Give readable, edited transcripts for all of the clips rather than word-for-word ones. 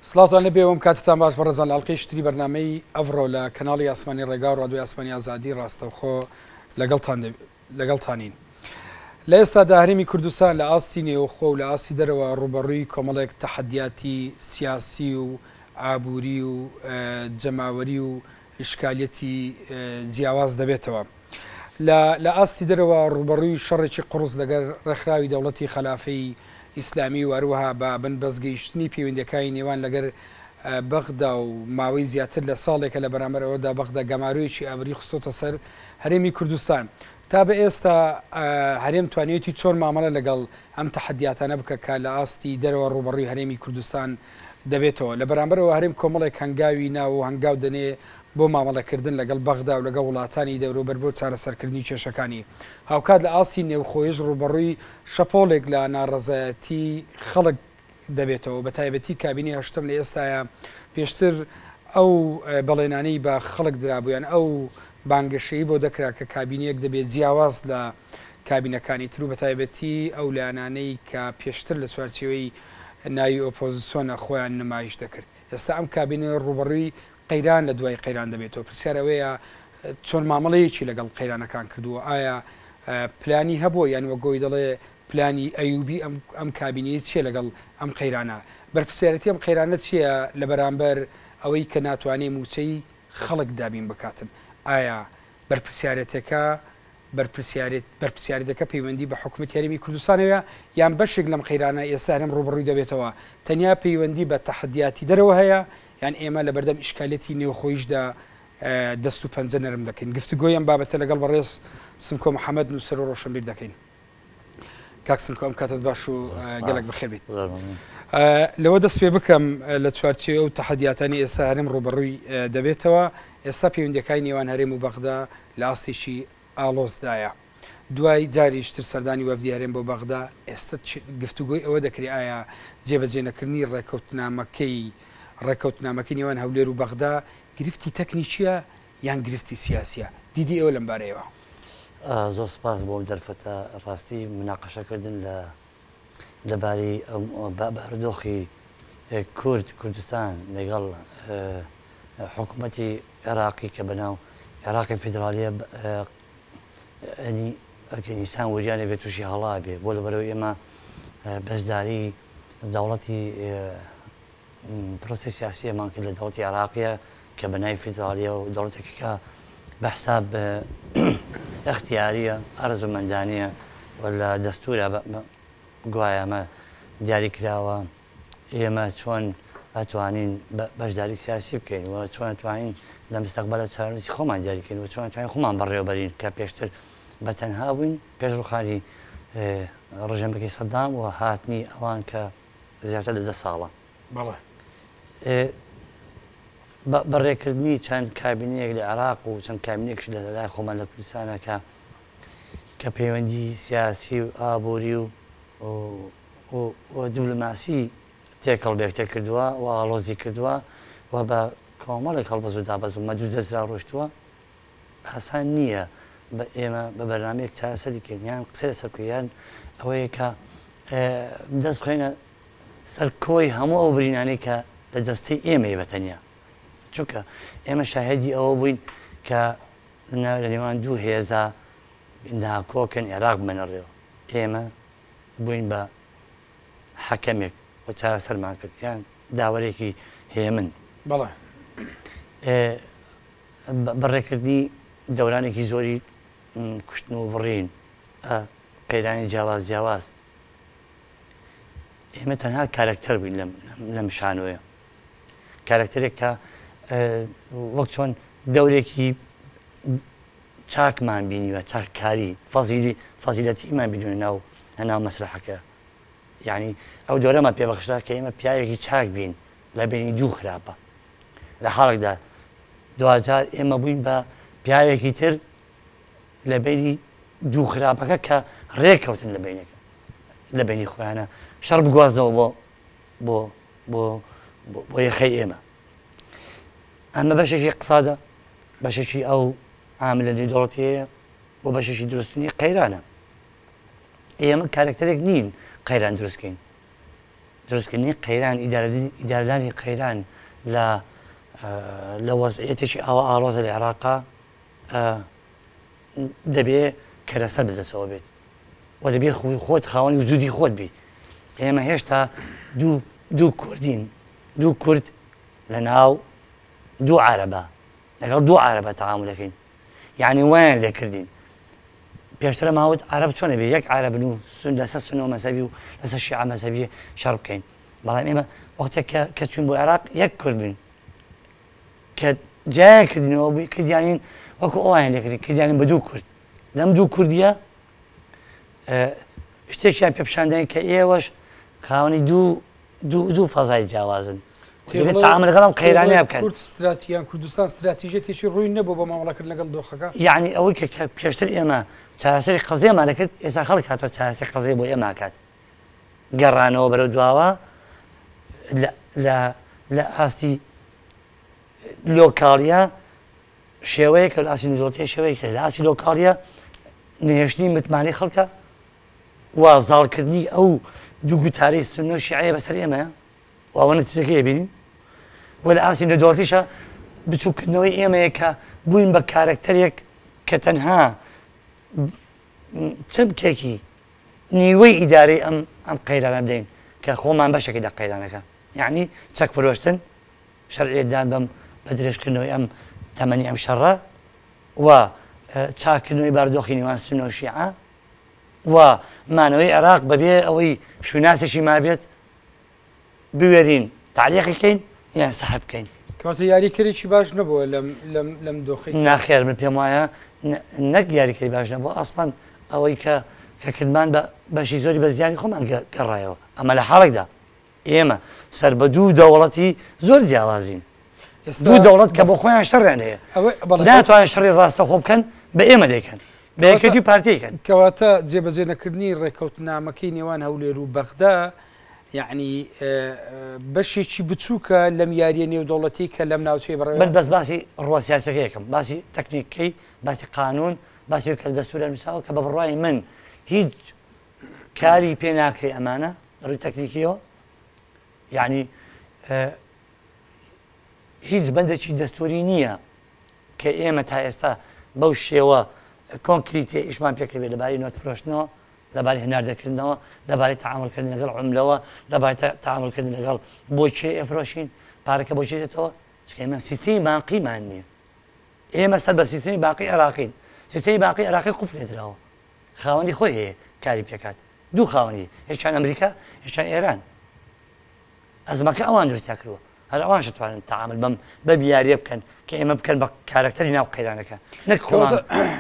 سڵاوتان لێبێ و ئەم کاتەتان باش بەڕێزان لە ئەڵقەی شتری بەرنامەی ئەڤڕۆ لە کەناڵی ئاسمانی ڕێگا و ڕادیۆی ئاسمانی ئازادی ڕاستەوخۆ لەگەڵتان لەگەڵتانین. لە ئێستادا هەرێمی کوردستان لە ئاستی نێوخۆ و لە ئاستی دەرەوە ڕووبەڕووی کۆمەڵێک تەحەدیاتی سیاسی و ئابووری و جەماوەری و ئیشکالیەتی جیاواز دەبێتەوە. لە لە ئاستی دەرەوە ڕووبەڕووی شەڕێکی قوڕس لەگەر ڕێکخراوی دەوڵەتی خەلافەی ئیسلامی و هەروەها بە بنبەست گەیشتنی پەیوەندیەکانی نێوان لەگەر بەغدا و ماوەی زیاتر لە ساڵێکە لە بەرامبەر ئەوەدا بەغدا گەمارۆیەکی ئابووری خستۆتە سەر هەرێمی کوردستان. تا بە ئێستا هەرێم توانیویەتی چۆن مامەڵە لەگەڵ ئەم تەحەدیاتانە بکە کە لە ئاستی دەرەوە ڕووبەڕووی هەرێمی کوردستان دەبێتەوە؟ لە بەرامبەرەوە هەرێم کۆمەڵێک هەنگاوی ناوە و هەنگاو دەنێ بۆ مامەڵەکردن لەگەڵ بەغدا و لەگەڵ وڵاتانی دەوروبەر بۆ چارەسەرکردنی کێشەکانی. هاوکات لە ئاستی نێوخۆیش ڕووبەڕووی شەپۆڵێک لە ناڕەزایەتی خەڵک دەبێتەوە، بەتایبەتی کابینەی هەشتەم لە ئێستایا پێشتر ئەو بەڵێنانەی بە خەڵک درابوو یان ئەو بانگەشەی بۆ دەکرا کە کابینەیەک دەبێت جیاواز لە کابینەکانی تر و بەتایبەتی ئەو لایەنانەی کە پێشتر لە چوارچێوەی ناوی ئۆپۆزسۆنە خۆیان نمایش دەکرد ئێستا ئەم کابینەیە ڕووبەڕووی قەیران لە دوای قەیران دەبێتەوە پرسیار ئەوەیە چۆن مامەڵەیەکی لەگەڵ قەیرانەکان کردووە ئایا پلانی هەبووە یان وەک گۆی دەڵێ پلانی ئەیوبی ئەم ئەم کابینەیە چیە لەگەڵ ئەم قەیرانە؟ بەرپرسیارێتی ئەم قەیرانە چیە لە بەرامبەر ئەوەی کە ناتوانێ موچەی خەڵک دابین بکاتن؟ ئایا بەرپرسیارێتەکە بەرپرسیارێت بەرپرسیارێتەکە پەیوەندی بە حکومەتی هەرێمی کوردستانەوە یان بەشێک لەم قەیرانە ئێستا هەرێم ڕووبەڕووی دەبێتەوە تەنیا پەیوەندی بە تەحەدیاتی دەرەوە هەیە یان ئێمە لەبەردەم ئیشکالیەتی نێوخۆیشدا دەست و پەنجە نەرم دەکەین؟ گفتوگۆی ئەم بابەتە لەگەڵ بەڕێز سمکۆ محەمەد نووسەر و ڕۆشنبیر دەکەین. کاک سمکۆ ئەم کاتت باش و گەلەک بەخێر بیت. لەوە دەست پێ بکەم لە چوارچێوەی ئەو تەحەدیاتانەی ئێستا هەرێم ڕووبەڕووی دەبێتەوە، ئێستا پەیوەندییەکانی نێوان هەرێم و بەغدا لە ئاستێکی ئاڵۆزدایە. دوای جاریش تر سەردانی وەفدی هەرێم بۆ بەغدا، ئێستا گفتوگۆی ئەوە دەکرێت ئایا جێبەجێنەکردنی ڕێککەوتنامەکەی ڕێککەوتنامەکەی نێوان هەولێر و بەغدا گرفتی تەکنیکییە یان گرفتی سیاسییە؟ دیدی ئێوە لەم بارەیەوە؟ زۆر سپاس بۆ ئەم دەرفەتە. ڕاستی موناقەشەکردن لە لەبارەی بارودۆخی کورد، کوردستان لەگەڵ حکوومەتی عێراقی کە بەناو عێراقی فیدراڵیە ینی ئەگەر ئینسان وریا نەبێت تووشی هەڵا بێ بۆ لەبەرەوەی ئێمە بەشداری دەوڵەتی پرۆسی سیاسیەمان کرد لە دەوڵەتی عێراقیە کە بە ناوی فیدراڵیە و دەوڵەتێکە کە بە حساب ئەختیاریە ئارەزوومەندانەیە و لە دەستوورا گوایە ئەمە دیاری کراوە ئێمە چۆن ئەتوانین بەشداری سیاسی بکەین و چۆن ئەتوانین لە مستەقبەلە چارەنووسی خۆمان دیاری کەین و چۆن ئەتوانین خۆمان بەڕێوەبەرین کە پێشتر بە تەنها بووین پێش ڕووخانی ڕژێمەکەی سەدام و هاتنی ئەوان کە زیاتر لە 10 ساڵە. بەڵێ. بەڕێکردنی چەند کابینەیەک لە عێراق و چەند کابینەیەکش لە لای خۆمان لە کوردستانە کە کە پەیوەندی سیاسی و ئابووری و و دیبلۆماسی تێکەڵ بە یەکتر کردووە و ئاڵۆزی کردووە و بە کۆمەڵێک هەڵبەز و دابەز و مەد و جەزرا ڕۆیشتووە، ئاسان نییە بە ئێمە بە بەرنامەیەک چارەسەری کەین یان قسەی لەسەر بکەین یان ئەوەیە کە دەست بخەینە سەر کۆی هەموو ئەو برینانەی کە لە جەستەی ئێمەیە بە تەنیا چونکە ئێمە شاهێدی ئەوە بووین کە لە نێوان دوو هێزا ناکۆکن عێراق بمەنە ڕێوە ئێمە بووین بە حەکەمێک و چارەسەرمان کرد یان داوەرێکی هێمن. بەڵێ. بەڕێکردنی دەورانێکی زۆری کوشتن و بڕین، قەیرانی جیاواز جیاواز. ئێمە تەنها کارەکتەر بووین لەم لەم شانۆیە. کارەکتەرێک کە وەک چۆن دەورێکی چاکمان بینیوە، چاککاری، فەزیلی، فەزیلەتیمان بینیوە ناو ناو مەسرەحەکە. یانی ئەو دۆرەمان پێ بەخشرا کە ئێمە پیاوێکی چاک بین لە بینی دوو خراپە. لە حاڵێکدا دواجار ئێمە بووین بە پیاوێکی تر لە بینی دوو خراپەکە کە ڕێککەوتن لە بینەکە لە بینی خۆیانە شەڕ بگوازنەوە بۆ بۆ بۆ بۆ یەخەی ئێمە. ئەمە بەشێکی اقتصادە، بەشێکی ئەو عاملە نێودەوڵەتیەیە و بەشێکی دروستنی قەیرانە. ئێمە کارەکتەرێک نین قەیران دروستکەین. دروستکردنی قەیران، ئیدارەدانی قەیران لە لە وەزعیەتێکی ئاوا ئاڵۆزە لە عێراقا دەبێ کەرەسە بەدەستەوە بێت و دەبێ خۆت خاوەنی وجودی خۆت بیت. ئێمە هێشتا دوو دوو کوردین، دوو کورد لە ناو دوو عەرەبە، لەگەڵ دوو عەرەبە تەعامول دەکەین. یعنی وایان لێ کردین. پێشتر ماوت عەرەب چۆنە بێ یەک عەرەبن و سون لەسەر سونە و مەزهەبی و لەسەر شیعە مەزهەبی شەڕ بکەین. بەڵام ئێمە وەختێک کە کە چوین بۆ عێراق یەک کورد بووین کە جیایان کردینەوە بووی کردیانین وەکو ئەویان لێکردین کردیانین بە دوو کورد. لەم دوو کوردیە شتێکیان پێ پیشانداین کە ئێوەش خاوەنی دوو دوو دوو فەزای جیاوازن. دەبێت تەعامل لەگەڵ ئەم قەیرانەیە بکەن. کورد ستراتیان کوردستان ستراتیژیەتێکی ڕووی نەبوو بۆ مامەڵەکردن لەگەڵ دۆخەکە؟ یەعنی ئەوەی کە کە پێشتر ئێمە چارەسەری قەزیەمان دەکرد، ئێستا خەڵک هاتووە چارەسەری قەزیە بۆ ئێمە ئەکات. گەڕانەوە بەرەو دواوە لە لە لە ئاستی لۆکاڵیە شێوەیەکە، لە ئاستی نزۆڵتیە شێوەیەکە، لە ئاستی لۆکاڵیە نەهێشتنی متمانەی خەڵکە و زاڵکردنی ئەو دوو گوتارەی سوننە و شیعەیە بەسەر ئێمەیە و ئەوە نەتیجەکەی ئەبینین. و لە ئاستی نێودەوڵەتیشە بچووککردنەوەی ئێمەیە کە بووین بە کارەکتەرێک کە تەنها چەمکێکی نیوەی ئیدارەی ئەم ئەم قەیرانە بدەین کە خۆمان بەشێکی لە قەیرانەکە، یعنی چەک فرۆشتن، شەرعیەتدان بەم بە درێژکردنەوەی ئەم تەمەنی ئەم شەڕە و چاککردنەوەی بارودۆخی نێوان سوننە و شیعە و مانەوەی عێراق بەبێ ئەوەی شوناسێکی مابێت بوێرین تەعلیقی کەین یان سەحب بکەین. کەواتە یاریکەرێکی باش نەبووە لەم لەم لەم دۆخەی. ناخێر من پێم وایە نەک یاریکەری باش نەبووە ئەسڵەن ئەوەی کە کە کردمان بە بەشی زۆری بە زیانی خۆمان گەڕایەوە ئەمە لە حاڵێکدا ئێمە سەر بە دوو دەوڵەتی زۆر جیاوازین دوو دەوڵەت کە بۆ خۆیان شەڕیان هەیە ناتوانن شەڕی ڕاستەخۆ بکەن بە ئێمە دەیکەن بە یەکێتی و پارتی دەیکەن. کەواتە جێبەجێ نەکردنی ڕێککەوتنامەکەی نێوان هەولێر و بەغدا یەعنی بەشێکی بچووکە لەم یارییە نێودەوڵەتیەی کە لەم ناوچەیە بەڕێوە. من بەس باسی ڕووە سیاسیەکەی ئەکەم، باسی تەکنیکەکەی، باسی قانوون، باسی ئەوەی کە لە دەستوورا نووسراوە کە بە بڕوای من هیچ کاری پێ ناکرێ ئەمانە لە ڕووی تەکنیکیەوە یەعنی هیچ بەندێکی دەستووری نییە کە ئێمە تا ئێستا بەو شێوە کۆنکریتیە ئیشمان پێکردبێت لەبارەی نەوت فرۆشتنەوە، لەبارەی هەناردەکردنەوە، لەبارەی تەعامولکردن لەگەڵ عوملەوە، لەبارەی تەعامولکردن لەگەڵ بۆ کێ ئەفرۆشین، پارەکە بۆ کێ دێتەوە، چونکە ئێمە سیستمی بانقیمان نییە. ئێمە سەر بە سیستمی بانقی عێراقین. سیستمی بانقی عێراقی قفل لێدراوە. خاوەنی خۆی هەیە کاری پێکات. دوو خاوەنی، یەکیان ئەمریکا، یەکیان ئێران. ئەزمەکە ئەوان دروستیان کردووە. هەر ئەوانش دەتوانن تەعامل بەم بەم یارییە بکەن کە ئێمە بکەن بە کارەکتەری ناو قەیرانەکە نەک خۆمان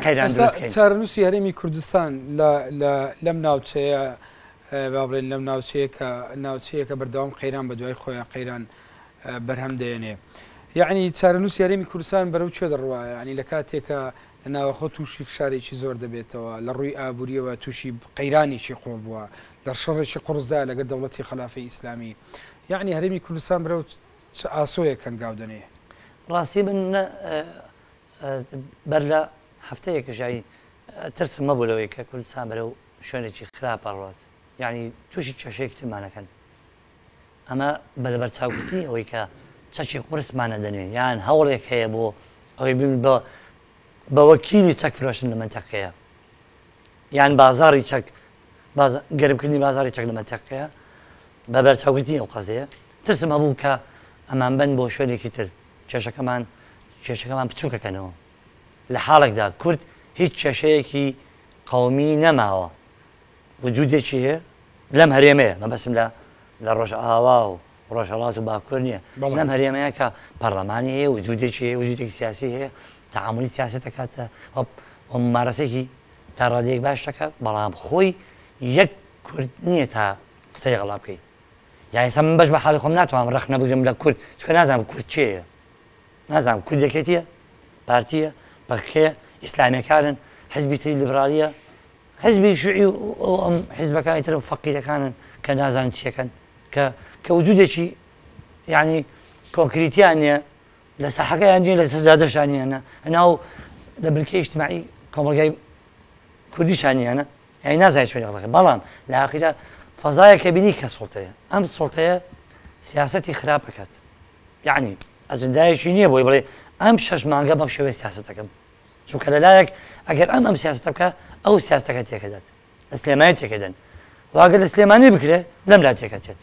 قەیران دروست بکەین. چارەنووسی هەرێمی کوردستان لە لە لەم ناوچەیە با بڵێن لەم ناوچەیە کە ناوچەیەکە بەردەوام قەیران بە دوای خۆیان قەیران بەرهەم دێنێ یعنی چارەنووسی هەرێمی کوردستان بەرەو کوێ دەڕوا یعنی لە کاتێکە لە ناوەخۆ تووشی فشارێکی زۆر دەبێتەوە لە ڕووی ئابووریەوە تووشی قەیرانێکی قوڵ بووە لە شەڕێکی قوڕسدا لەگەر دەوڵەتی خەلافەی ئیسلامی یەعنی هەرێمی کوردستان بەرەو چ ئاسۆیەک هەنگاو دەنێ؟ ڕاستی من بەر لە هەفتەیەکش یانی ترسم هەبوو لەوەی کە کوردستان بەرەو شوێنێکی خراپ ئەڕوات یانی تووشی کێشەیەکی ترمان ئەکەن ئەمە بە لەبەرچاوگرتنی ئەوەی کە چەکی قورسمان ئەدەنێ یان هەوڵێک هەیە بۆ ئەوەی ببین بە بە وەکیلی چەک فرۆشتن لە مەنتەقەیە یان بازاڕی چەک گەرمکردنی بازاڕی چەک لە مەنتەقەیە بە بەرچاوگرتنی ئەو قەزەیە ترسم هەبوو کە ئەمانبەن بۆ شوێنێکی تر کێشەکەمان کێشەکەمان بچووکەکەنەوە لە حاڵێکدا کورد هیچ کێشەیەکی قەومی نەماوە وجودێکی هەیە لەم هەرێمەیە مەبەسم لە لە ڕۆژئاوا و ڕۆژهەڵات و باکوور نییە لەم هەرێمەیە کە پەرلەمانی هەیە وجودێکی هەیە وجودێکی سیاسی هەیە تەعامولی سیاسی دەکات و ممارەسێکی تا ڕادەیەک باش دەکات بەڵام خۆی یەک کورد نییە تا قسەی غەڵا بکەی یا ئێستا من بەش بە حاڵی خۆم ناتوانم ڕەخنە بگرم لە کورد چونکە نازانم کورد کێیە نازانم کورد یەکێتیە پارتیە پەکەکەیە ئیسلامیەکانن حزبی تری لیبرالیە حزبی شوعی و ئەم حزبەکانی تر فەقیرەکانن کە نازانن چیەکەن کە کە وجودێکی یعنی کۆنکریتیان نییە لە ساحەکەیان نییە لە سەجادەشان نییە ناو لە بنکەی ئیجتماعی کۆمەڵگای کوردیشان نییە یعنی نازانێت چۆن دەڵێ بەڵام لە ئاخیرا فەزایەکە بینی کە سوڵتەیە، ئەم سوڵتەیە سیاسەتی خراپ ئەکات، یەعنی ئەجندایەکی نییە بۆی بڵێ ئەم شەش مانگە بەم شێوەیە سیاسەت ئەکەم، چونکە لەلایەک ئەگەر ئەم ئەم سیاسەتە بکا ئەو سیاسەتەکە تێکەدات، لە سلێمانی تێکەدەن، و ئەگەر لە سلێمانی بکرێ لەملا تێکەچێت.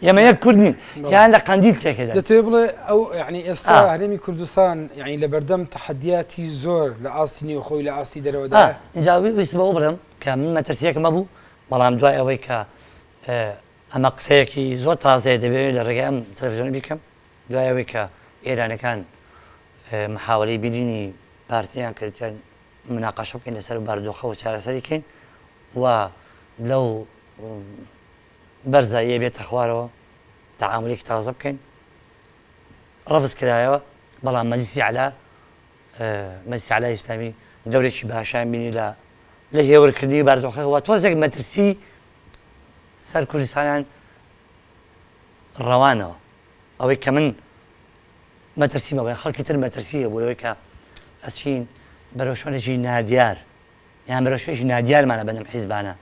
ئێمە یەک کورد نین، یان لە قەندیل تێکەدەن. دەتەوێ بڵێ ئەو یعنی ئێستا هەرێمی کوردستان یعنی لە بەردەم تەحەدیاتی زۆر لە ئاستی نێوخۆی لە ئاستی دەرەوەدا؟ ئینجا ویستم ئەوە بڵێم کە من مەترسییەکم هەبوو، بەڵام دوای ئەوەی کە ئەمە قسەیەکی زۆر تازەیە دەبێت لە ڕێگای ئەم تەلەفزیۆنە بیکەم، دوای ئەوەی کە ئێرانەکان محاوەلەی بینینی پارتیان کرد کە مناقەشە بکەین لەسەر بارودۆخە و چارەسەری کەین و لەو بەرزاییە بێتە خوارەوە تەعامولێکی تازە بکەین ڕەفز کرایەوە، بەڵام مەجلیسی عەلا مەجلیسی عەلای ئیسلامی دەورێکی باشیان بینی لە لە هێورکردنی بارودۆخەکە و تۆزێک مەترسی سەر کوردستانیان ڕەوانەوە. ئەوەی کە من مەترسیم ئەوەیە خەڵکی تر مەترسی هەبوو لەوەی کە ئەچین بەرەو شوێنێکی نادیار یان بەرەو شوێنێکی نادیارمانە بەن ئەم حیزبانە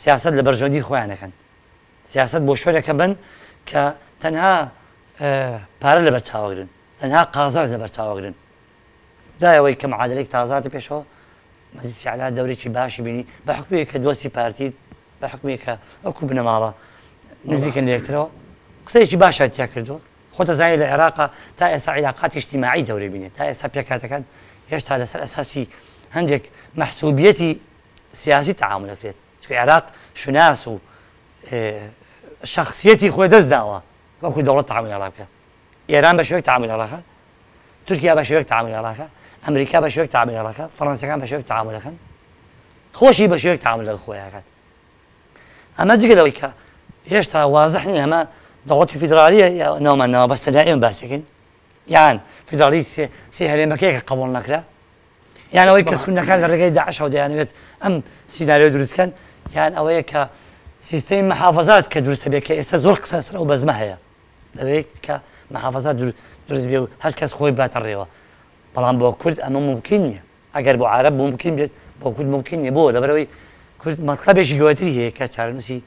سیاسەت لە بەرژەوەندی خۆیان ئەکەن، سیاسەت بۆ شوێنێکە بن کە تەنها پارە لەبەر چاوەگرن، تەنها قازانج لەبەر چاوەگرن. دوای ئەوەی کە معادلەیەک تازە هاتە پێشەوە، مەجلیسی ئەعلا دەورێکی باشی بینی بە حوکمی کە دۆستی پارتی، بە حوکمی کە وەکو بنەماڵە نزیکن لە یەکترەوە، قسەیەکی باشیان تیا کردووە. خۆت ئەزانی لە عێراقا تا ئێستا عیلاقاتی ئیجتیماعی دەورەی بینێ، تا ئێستا پێکهاتەکان هێشتا لەسەر ئەساسی هەندێک مەحسوبیەتی سیاسی تەعامول ئەکرێت، چونکە عێراق شوناس و شەخسیەتی خۆی دەست داوە وەکو دەوڵەت تەعامولی لەگەڵا بکە. ئێران بە شێوەیەک تەعامولی لەگەڵا کە، تورکیا بە شێوەیەک تەعامولی لەگەڵا کە، ئەمریکا بە شێوەیەک تەعامولی لەگەڵا کە، فەڕەنسیەکان بە شێوەیەک تەعامول ئەکەن، خۆشی بە شێوەیەک تەعامول لەگەڵ خۆی ئەکات. ئەمە جگە لەوەی کە هێشتا وازح نییە ئەمە دەوڵەتی فیدراڵیە یا ناومان ناوە بەس تەنیا ئێمە باسی ئەکەین، یان فیدراڵی سێ هەرێمەکەیە کە قبوڵ نەکرا، یان ئەوەی کە سوننەکان لە ڕێگەی داعشەوە دەیانەوێت ئەم سیناریۆ دروست بکەن، یان ئەوەیە کە سیستەمی محافەزات کە دروست هەبێت کە ئێستا زۆر قسە لەسەر ئەو بەزمە هەیە لەوەی کە محافەزات دروست بێ و هەر کەس خۆی باتە ڕێوە، بەڵام بۆ کورد ئەمە مومکین نییە. ئەگەر بۆ عەرەب مومکین بێت بۆ کورد مومکین نییە، بۆ؟ لەبەرئەوەی کورد مەتڵەبێکی گەورەتری هەیە کە چارەنووسی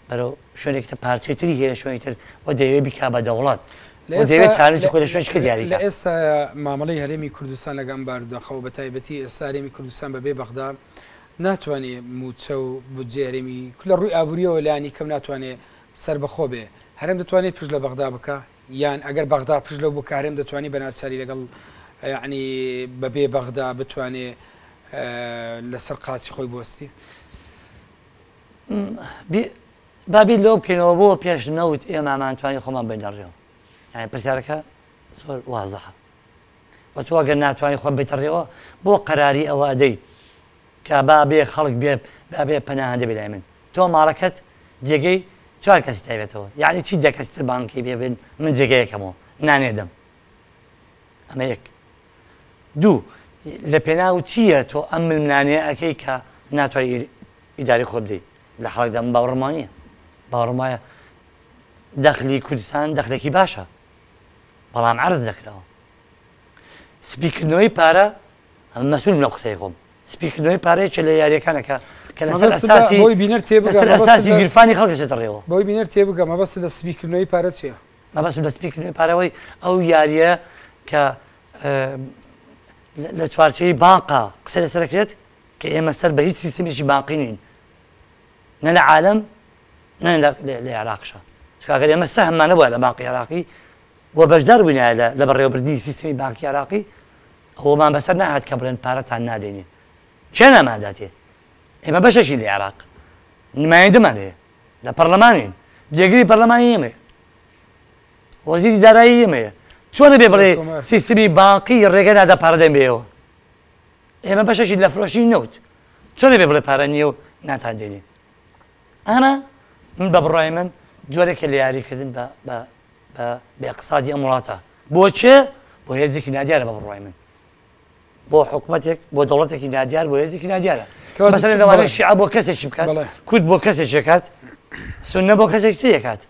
بەرەو شوێنێکی تر پارچەی تری هەیە لە شوێنی تر و دەیەوێت بیکا بە دەوڵەت و دەیەوێت چارەنووسی خۆی لە شوێنێکی تر دیاری لە کا. ئێستایا مامەڵەی هەرێمی کوردستان لەگە ئەم بارودۆخە و بەتایبەتی ئێستا هەرێمی کوردستان بەبێ بەغدا ناتوانێ مووچە و بودجەی هەرێمی لە ڕووی ئابوورییەوە لانی کەم ناتوانێ سەربەخۆ بێ، هەرێم دەتوانێ پشت لە بەغدا بکا؟ یان ئەگەر بەغدا پشت لەو بکا هەرێم دەتوانی بە ناچاری لەگەڵ یەعنی بە بێ بەغدا بتوانێ لەسەر قاچی خۆی بوەستی؟ با بیر لەوە بکەینەوە بۆ پێش نەوت ئێمە مانتوانی خۆمان بەین لە ڕێوە؟ یانی پرسیارەکە زۆر وازحە. وە تۆ ئەگەر ناتوانی خۆت بەیتە ڕێوە بۆ قەراری ئەوە ئەدەیت کە با بێ خەڵک بێ با بێ پەناهەندە بێ لای من تۆ ماڵەکەت جێگەی چوار کەسی تایبەتەوە یعنی چی دە کەسی تر بانگی بێ بن من جێگەیەکەمەوە نانێ دەم ئەمە یەک دوو لە پێناو چییە تۆ ئەم ململانێ ئەەکەی کە ناتوانانی ئیداری خۆ بدەیت لە حاڵێکدا من باوەڕم وانییە باوەڕم وایە دەخلی کوردستان دەخلێکی باشە بەڵام عەرز نەکراوە سپیکردنەوەی پارە ئەمن مەسولم لەو قسەی خۆم سپیکردنەوەی پارە یەکێ لە یاریەکانە کە کە لەسەر مەبەستت لە ئەساسی بۆی بینەر تێبگا لەسەر مەبەستت ئەساسی لە گیرفانی خەڵک دەچێتە ڕێوە. بۆی بینەر تێبگا مەبەستت لە سپیکردنەوەی پارە چیە؟ مەبەستم لە سپیکردنەوەی پارە ئەوەی ئەو یاریە کە لە چوارچێوەی بانقا قسەی لەسەر دەکرێت کە ئێمە سەر بە هیچ سیستمێکی بانقی نین نە لە عالەم نە لە عێراقشا چونکە ئەگەر ئێمە سەهممان نەبوایە لە بانقی عێراقی و بەشدار بووینایە لە بەڕێوەبردنی سیستمی بانقی عێراقی ئەوەمان بەسەر ناهات کە بڵێن پارەتان نادەینێ. کێ نامانداتێ؟ ئێمە بەشێکین لە عێراق، نمایندەمان هەیە، لە پەرلەمانین، جێگری پەرلەمانی ئێمەیە، وەزیری دارایی ئێمەیە. چۆن ئەبێ بڵێ سیستمی بانقی ڕێگە نادا پارە دەین بێەوە؟ ئێمە بەشێکین لە فرۆشتنی نەوت، چۆن ئەبێ بڵێ پارە نییە و ناتان دێنێ؟ ئەمە من بە بڕوای من جۆرێکە لە یاریکردن بە بە بە بە ئیقتسادی ئەم وڵاتە. بۆ کێ؟ بۆ هێزێکی نادیارە بە بڕوای من. بۆ حکومەتێک، بۆ دەوڵەتێکی نادیار، بۆ هێزێکی نادیارە. مەسەلەن لەوانەیە شیعە بۆ کەسێکی بکات، کورد بۆ کەسێکی کات، سوننە بۆ کەسێکی تری کات.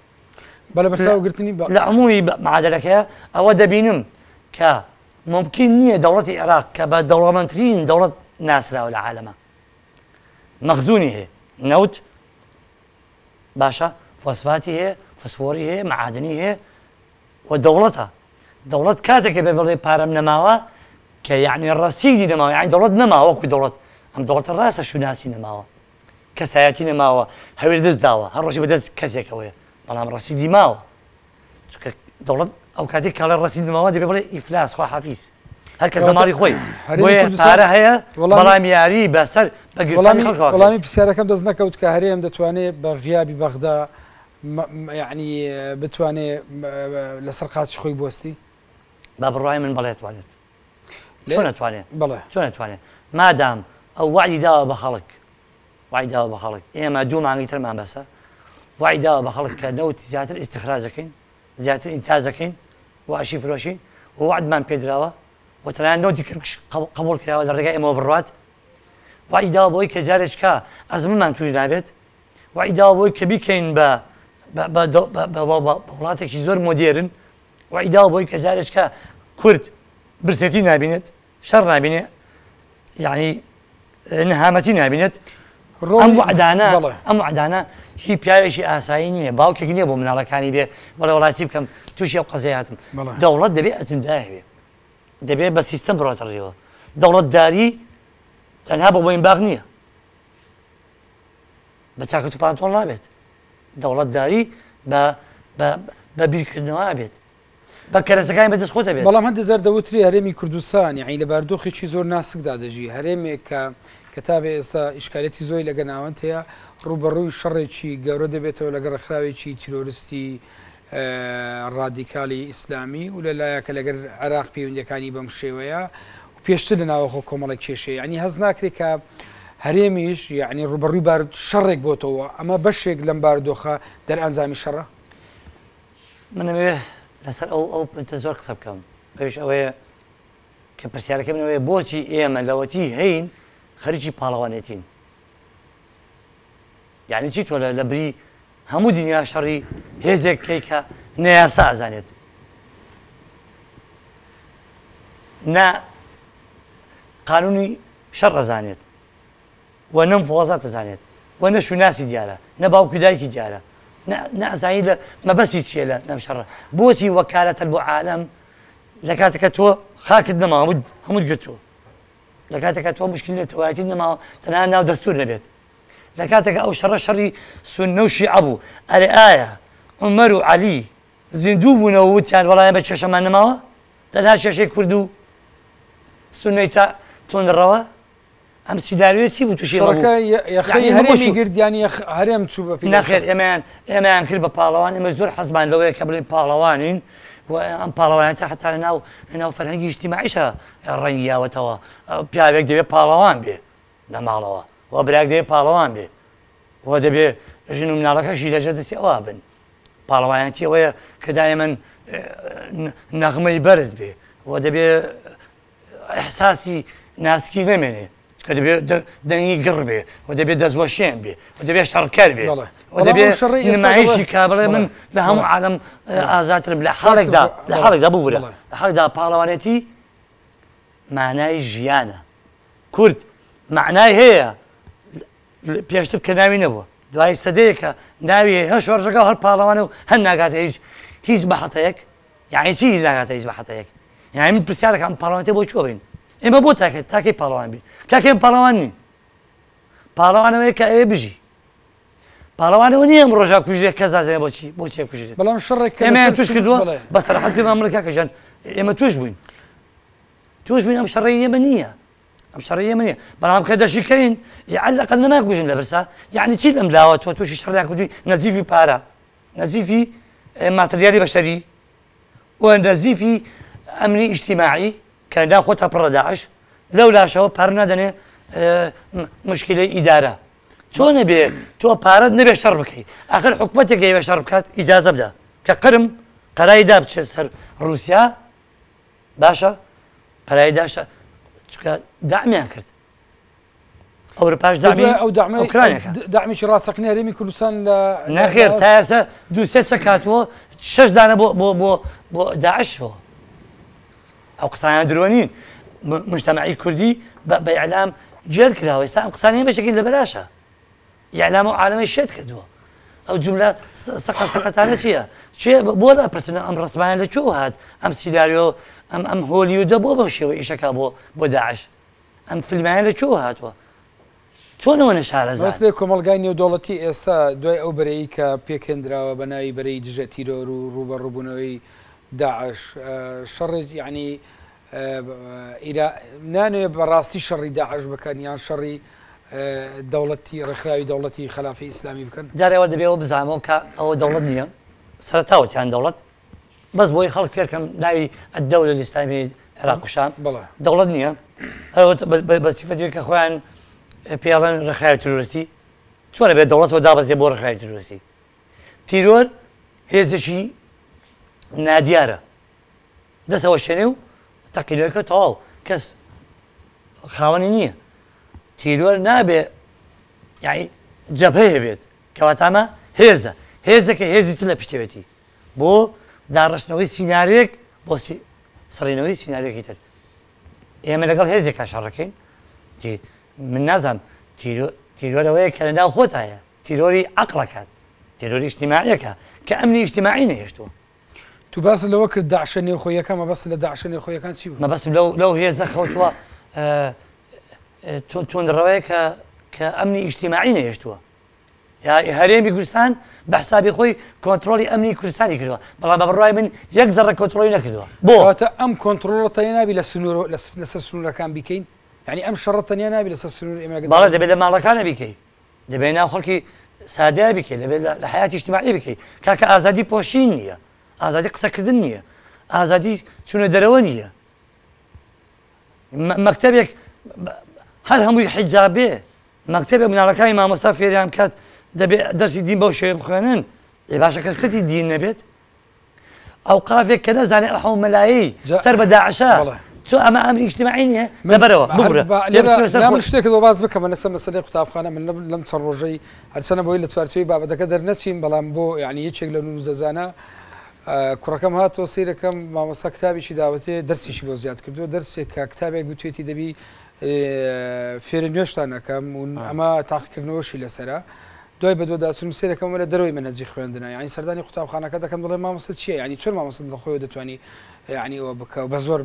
بەڵێ بەرچاوگرتنی لە عمومی معادلەکەیە ئەوە دەبینم کە مومکین نییە دەوڵەتی عێراق کە بە دەوڵەمەندترین دەوڵەت ناسراوە لە عالەمە مەخزونی هەیە نەوت، باشە فۆسفاتی هەیە، فسفۆری هەیە، مەعادنی هەیە و دەوڵەتە. دەوڵەت کاتێک بێ بڵێ پارەم نەماوە کە یعنی ڕەسیدی نەماوە، یعنی دەوڵەت نەماوە وەکو دەوڵەت. ئەم دەوڵەتە ڕاستە شوناسی نەماوە، کەسایەتی نەماوە، هەوێ دەست داوە، هەر ڕۆژی بەدەست کەسێکەوەیە، بەڵام ڕەسیدی ماوە. چونکە دەوڵەت ئەو کاتێک کاڵێ ڕەسید نەماوە دەبێ بڵێ ئیفلاس، خوا حافیز، هەر کەس لە ماڵی خۆی. بۆیە پارە هەیە بەڵام یاری بەسەر بە گرفتاری خەڵکەوە. وەڵامی پرسیارەکەم دەست نەکەوت کە هەرێم دەتوانێت بە غیابی بەغدا یعنی بتوانێ لەسەر قاچی خۆی بوەستی؟ با بڕوای من بەڵێ توانێت. چۆن ئەتوانێت؟ بەڵێ چۆن ئەتوانێت؟ مادام ئەو وەعدی داوە بە خەڵک، وەعدی داوە بە خەڵک ئێمە دوو مانگی ترمان بەسە، وەعدی داوە بە خەڵک کە نەوت زیاتر ئیستخراج دەکەین، زیاتر ئینتاج دەکەین و ئەشی فرۆشین و وەعدمان پێدراوە و تەنانەت نەوتی کەرکوکش قبوڵ کراوە لە ڕێگای ئێمەوە بڕوات. وەعدی داوە بەوەی کە جارێکا ئەزمونمان توش نابێت. وەعدی داوە بەوەی کە بیکەین بە وڵاتێکی زۆر مۆدێرن. وەعدی داوە بەوەی کە جارێکا کورد برسێتی نابینێت، شەڕ نابینێ، یعنی نەهامەتی نابینێت. ئەم وعدانە ئەم وعدانە هی پیاوێکی ئاسایی نییە، باوکێک نییە بۆ مناڵەکانی بێ بەڵێ وڵاتی چی بکەم تووشی ئەو قەزیە هاتم. دەوڵەت دەبێ ئەجندای هەبێ، دەبێ بە سیستەم بڕۆتە ڕێوە. دەوڵەتداری تەنها بۆ بۆینباغ نییە، بە چاکەت و پانتۆڵ نابێت. دەوڵەتداری بە بیرکردنەوە بێت، بە کەرەسەکانی بەدەست خۆت ئەبێت. بەڵام هەندێک جار دەوترێ هەرێمی کوردستان یەعنی لە باردۆخێکی زۆر ناسکدا دەژی، هەرێمێک کە کە تا بێ ئێستا ئیشکالێتی زۆری لەگە ناوەند هەیە، ڕووبەڕووی شەڕێکی گەورە دەبێتەوە لەگەڵ ڕێکخراوێکی تیرۆرستی ڕادیکالی ئیسلامی و لە لایەکە لەگەر عێراق پەیوەندیەکانی بەم شێوەیە و پێشتر لە ناوەخۆ کۆمەڵێک کێشەیە، یەعنی هەست ناکرێ کە هەرێمیش یەعنی ڕووبەڕووی بار شەڕێک بۆتەوە، ئەمە بەشێک لەم بارودۆخە دەرئەنجامی شەڕە؟ من ئەمەوێ لەسەر ئەو ئەو پنتە زۆر قسە بکەم، ئەویش ئەوەیە کە پرسیارەکەی من ئەوەیە بۆچی ئێمە لەوەتی هەین خەریکی پاڵەوانێتین؟ یعنی چی تۆ لە بری هەموو دنیا شەڕی هێزێک بکەی کە نە یاسا ئەزانێت نە قانونی شەڕ ئەزانێت و نە مفوەزات ئەزانێت و نە شوناسی دیارە نە باوک و دایکی دیارە نە ئەزانی لە مەبەستی چییە لە لەم شەڕە بۆچی وەکالەتەن بۆ عالەم لە کاتێکە تۆ خاکت نەماوە هەمووت گرتووە لە کاتێکە تۆ مشکلی نەتەوایەتی نەماوە تەنها ناو دەستور نەبێت لە کاتێکە ئەو شەڕە شەڕی سوننە و شیعە بوو ئەرێ ئایا عومەر و عەلی زیندوو بوونەوە وتیان وەڵا ئێمە کێشەمان نەماوە تەنها کێشەی کورد و سوننەی تا توندڕەوە ئەم سیناریۆیە چی بوو تووشی ئێمە بوو؟ شەڕەکە یەخەی یعنی هەرێمی هەموو گرت یان یەخ هەرێم چوو بە پیلان نەخێر شەڕ؟ ئێمەیان ئێمەیان کرد بە پاڵەوان ئێمە زۆر حەزمان لەوەیە کە بڵێین پاڵەوانین و ئەم پاڵەوانێتە حەتا لە ناو لە ناو فەرهەنگی ئیجتیماعیشا ڕەنگی یاوەتەوە پیاوێک دەبێ پاڵەوان بێ لە ماڵەوە و برایەک دەبێ پاڵەوان بێ و دەبێ ژن و مناڵەکەشی لەژێر دەستی ئەوا بن پاڵەوانەتی ئەوەیە کە دایمەن نەغمەی بەرز بێ و دەبێ ئیحساسی ناسکی نەمێنێ چونکە دەبێ دەنگی گڕ بێ و دەبێ دەستوەشێن بێ و دەبێ شەڕکەر بێ و دەبێ نمایشی کا بڵێ من لە هەموو عالەم ئازاترم لە حاڵێکدا لە حاڵێکدا ببورە لە حاڵێکدا پاڵەوانێتی مانای ژیانە کورد معنای هەیە پێشتر کە ناوی نەبووە دوای سەدەیەکە ناوی هەیە هەر شۆڕشەکە هەر پاڵەوانە و هەر ناگاتە هیچ هیچ بەحەتەیەک یعنی چی هیچ ناگاتە هیچ بەحەتەیەک یعنی من پرسیارەکەم پاڵەوانێتی بۆ کوێ بین ئێمە بۆ تاکە تاکەی پاڵەوان بین کاکە ئێمە پاڵەوان نین پاڵەوانەوەیە کە ئەوێ بژی پاڵەوانەوە نییە ئەم ڕۆژا کوژرێ کەس نازانێ بۆچی بۆچی کوژرێت بەڵام شەڕێک کە ئێمەیان لەسەر توش سن- کردووە بەڵێ. بە سەراحەت پێمان بڵێ کاکە ژیان ئێمە توش بووین توش بووین ئەم شەڕەی ئێمە نییە ئەم شەڕەی ئێمە نییە بەڵام کە دەشیکەین عەلەقەل نەماکوژن لە برسا یعنی چی لەم لاوە تۆ تووشی شەڕیان کردووی نەزیفی پارە نەزیفی ماتریالی بەشەری و نەزیفی ئەمنی ئیجتیماعی کە لا خۆتە پڕە داعش لەو لاشەوە پارە نادەنێ مشکلەی ئیدارە چۆنە بێ تۆ پارەت نەبێ شەڕ بکەی ئاخر حکومەتێک ئەیوێ شەڕ بکات ئیجازە بدە کە قرم قەرای دا بچێت سەر ڕووسیا باشە قەرای داشە چکە دامیان کرد ئەوروپاش دامی ئەو دەعمەی ئۆکرانیا کرد. دەعمێکی ڕاستەقینەی هەرێمی کوردستان لە نەخێر تا ئێستا دوو سێ چەک هاتووە شەش دانە بۆ بۆ بۆ بۆ داعش چووە ئەو قسانە درۆ نین مجتەمەعی کوردی بە بە ئیعلام جێل کراوە ئێستا ئەم قسانەی بەشێکی لە بەلاشە ئیعلام و عالەمەی شێت کردووە. ئەو جوملە سەقەت سەقەتانە چییە؟ چێ بۆ ناپرسن ئەم ڕسمایان لە کوێوە هات؟ ئەم سیناریۆ ئەم ئەم هۆلیودە بۆ بەم شێوە ئیشەکە بۆ بۆ داعش؟ ئەم فیلمایان لە کوێوە هاتووە؟ چۆن ئەوە نەشارەزان؟ مەسلەی کۆمەڵگای نێودەوڵەتی ئێستا دوای ئەو بەرەی کە پێکهێندراوە بە ناوی بەرەی دژە تیرۆر و ڕووبەڕووبوونەوەی داعش شەڕێک یعنی ئیرا نانەوێ بەڕاستی شەڕی داعش بکەن یان شەڕی دەوڵەتی ڕێکخراوی دەوڵەتی خەلافەی ئیسلامی بکەن؟ جارێ ئەوە دەبێ ئەوە بزانمەوە کە ئەوە دەوڵەت نییە سەرەتا وتیان دەوڵەت بەس بۆی خەڵک فێرکەم ناوی الدولە الاسلامی عێراق و شام دەوڵەت نییە بە سیفەتێک کە خۆیان پێڵێن ڕێکخراوی تیرۆریستی چۆنە بێت دەوڵەتەوە دابەزێ بۆ ڕێکخراوی تیرۆریستی تیرۆر هێزێکی نادیارە دەست ئەوەشێنێ و تەقینەوەکە تەواو کەس خاوەنی نییە تیرۆر نابێ یعنی جەبهەیە هەبێت کەواتامە هێزە هێزەکە هێزی تر لە پشتێتی بۆ داڕشتنەوەی سیناریۆیەک بۆ سڕینەوەی سیناریۆکی تر ئێمە لەگەڵ هێزێکا شەڕەکەین من نازانم تیرۆرەوەیە کە لە ناو خۆتایە تیرۆری عەقڵەکات تیرۆری ئیجتیماعیەکە کە ئەمنی ئیجتیماعی نەهێشتووە. تو باست لەوە کرد داعشە نێوخۆییەکان مەبەستت لە داعشە نێوخۆییەکان چی بوو؟ مەبەستم لەو لەو هێزە خەوتووە توندڕەوەیە کە کە ئەمنی ئیجتیماعی نەهێشتووە یا هەرێمی کوردستان بە حسابی خۆی کۆنترۆڵی ئەمنی کوردستانی کردووە بەڵام بە بڕوای من یەک زەڕە کۆنترۆڵی نەکردووە بۆ؟ کەواتە ئەم کۆنترۆڵە تەنیا نابی لە سنوور لەسەر سنوورەکان بیکەین؟ یانی ئەم شەڕە تەنیا نابی لەسەر سنوور ئێمە لەگەڵ بەڵێ دەبێت لە ماڵەکانە بیکەی دەبێت ناو خەڵکی سادەیا بیکەی دەبێت لە حیاتی ئیجتیماعی بکەی کاکە ئازادی پۆشین نییە ئازادی قسەکردن نییە ئازادی چوونە دەرەوە نییە مەکتەبێک هەر هەمووی حیجاب بێ مەکتەبێک مناڵەکانی مامۆستا فێریان بکات دەبێ دەرسی دین بەو شێوەیە بخوێنن ئێ باشە کەس کەتی دین نەبێت ئەوقافێک کە نەزانێ ئەو حەو مەلایەی سەر بە داعشە چۆ ئەمە ئەمری ئیجتیماعی نییە لەبەرەوە ببورە من شتێکت بۆ باس بکەمە لەسەر مەسەلەی قوتابخانە من لەم چەند ڕۆژەی هەرچەنە بۆی لە چوارچێوەی بابەتەکە دەرنەچین بەڵام بۆ یعنی یەکێک لە نموزەجانە کوڕەکەم هاتەوە سەیرەکەم مامۆستا کتابێکی داوەتێ دەرسێکی بۆ زیاد کردووە دەرسێک کە کتابێک گوتوێتی دەبی فێرە نوێژتان ئەکەم و ئەمە تاقیکردنەوەشی لەسەرە دوای بەدواداچوونم سەیرەکەم ئەمە لە دەرەوەی مەنهەجی خوێندنە یانی سەردانی قوتابخانەکە دەکەم دەڵێم مامۆستا چییە یانی چۆن مامۆستا لە خۆیەوە دەتوانی یانی ئەوە بکە و بە زۆر